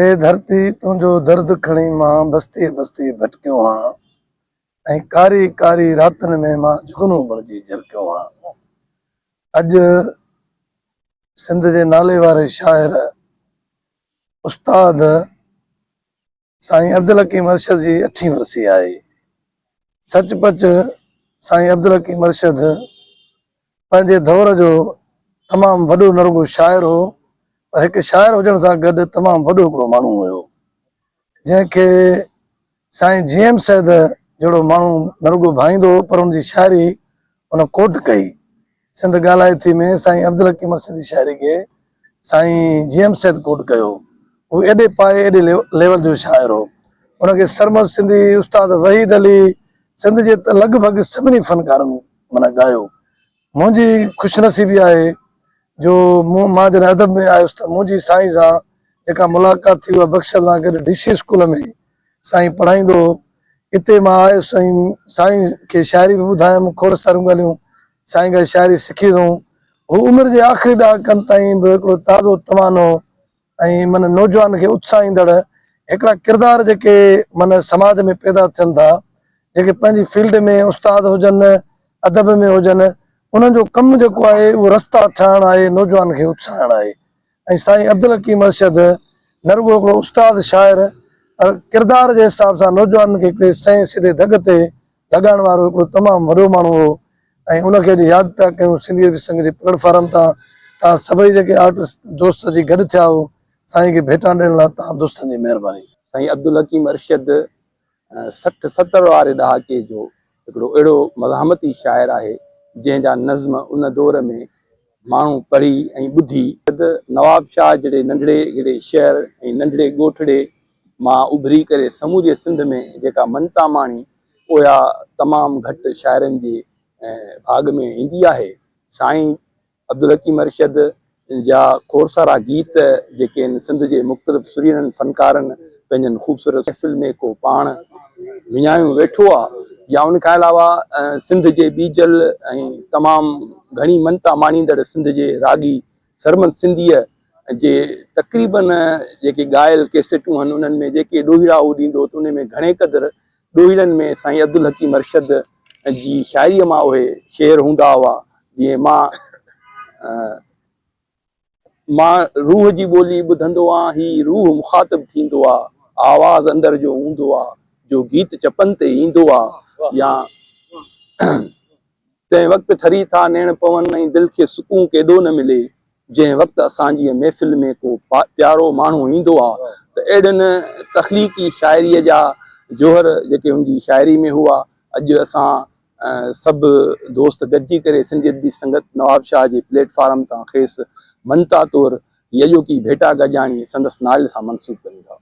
اي ڌرتي تنهنجو درد کڻي مان بستيء بستيء ڀٽڪيو هان ۽ ڪاري ڪاري راتن ۾ مان جگنو بڻجي جرڪيو هان. اڄ سنڌ جي نالي واري شاعر استاد سائين عبدالحڪيم ارشد جي اٺين ورسي آهي. سچ پچ سائين عبدالحڪيم ارشد پنهنجي دور جو تمام وڏو نه رڳو شاعر هو پر هڪ شاعر هجڻ سان گڏ تمام وڏو هڪڙو ماڻهو هيو جنهن کي سائين جي ايم سيد جهڙو ماڻهو نه رڳو ڀائيندو هو پر ان جي شاعري ان ڪوٽ ڪئي. سنڌ ڳالهائي ٿي ۾ سائين عبدالحڪيم ارشد جي شاعري کي سائين جي ايم سيد ڪوٽ ڪيو. هو ايڏي پائي ايڏي ليول جو شاعر هو. ان کي سرمد سنڌي، استاد وحيد علي، سنڌ جي ته لڳ ڀڳ سڀني فنڪارن معنيٰ ڳايو. منهنجي خوش نصيبي آهي جو مون مان جڏهن ادب ۾ آيس ته منهنجي سائين سان جيڪا ملاقات ٿي اها بخشل سان گڏ ڊي سي اسڪول ۾ سائين پڙهائيندو هو. اتي مان آيس ۽ سائين کي شاعري به ٻڌايم، کوڙ ساريون ڳالهيون سائين کان شاعري سکي اٿئون. هو عمر جي آخري ڏهاڪن تائين به هڪڙو تازو توانو ۽ من نوجوان کي اتساهيندڙ هڪڙا ڪردار جيڪي من سماج ۾ پيدا ٿين ٿا، جيڪي پنهنجي فيلڊ ۾ استاد هجن، ادب ۾ هجن، انهن جو ڪم جيڪو آهي اهو رستا ٺاهڻ آهي، نوجوان کي اتساهڻ آهي. ۽ سائين عبدالحڪيم ارشد نه رڳو هڪڙو استاد شاعر پر ڪردار جي حساب سان نوجوانن کي هڪڙي سئين سڌي دڳ تي لڳائڻ وارو هڪڙو تمام وڏو ماڻهو هو ۽ ان کي اڄ ياد پيا ڪيون سنڌي ادبي سنگت جي پليٽ فارم تان توهان سڀئي جيڪي آرٽسٽ دوست اچي گڏ ٿيا آهيو سائين کي ڀيٽا ڏيڻ لاء توهان دوستن جي مهرباني. سائين عبدالحڪيم ارشد 60 70 واري ڏهاڪي جو هڪڙو اهڙو مزاحمتي شاعر آهي، جنهن جا نظم ان دور ۾ ماڻهو پڙهي ۽ ٻڌي. نواب شاهه جهڙي ننڍڙي هڪڙي شهر ۽ ننڍڙي ڳوٺڙي مان اڀري ڪري سموريء سنڌ ۾ جيڪا مڃتا ماڻي، اها تمام گهٽ شاعرن جي ڀاڳ ۾ ايندي آهي. سائين عبدالحڪيم ارشد جا کوڙ سارا گيت جيڪي آهن سنڌ جي مختلف سريلن فنڪارن پنهنجن خوبصورت محفل ۾ ڪو پاڻ وڃايون ويٺو آ يا ان کان علاوه سنڌ جي ٻيجل ۽ تمام گهڻي مڃتا ماڻيندڙ سنڌ جي راڳي سرمد سنڌيء جي تقريبن جيڪي ڳايل ڪيسيٽون آهن انهن ۾ جيڪي ڏوهيڙا هو ڏيندو ته انهن ۾ گهڻي قدر ڏوهيڙن ۾ سائين عبدالحڪيم ارشد جي شاعريء مان اهي شعر هوندا هئا، جيئن مان مان روح جي ٻولي ٻڌندو آن، هي روح مخاطب ٿيندو آ، آواز اندر جو هوندو آ، جو گيت چپن تي ايندو آ يا تنهن وقت ٺري ٿا نيڻ پون ۽ دل کي سڪون ڪيڏو نه ملي، جنهن وقت اسان جيء محفل ۾ ڪو پيارو ماڻهو ايندو آ ته اهڙين تخليقي شاعريء جا جوهر جيڪي هن جي شاعري ۾ هئا، اڄ اسان سڀ دوست گڏجي ڪري سنڌي ادبي سنگت نوابشاهه جي پليٽ فارم تان کيس مڃتا طور هي اڄوڪي ڀيٽا گڏجاڻي سندس نالي سان منسوب ڪيون ٿا.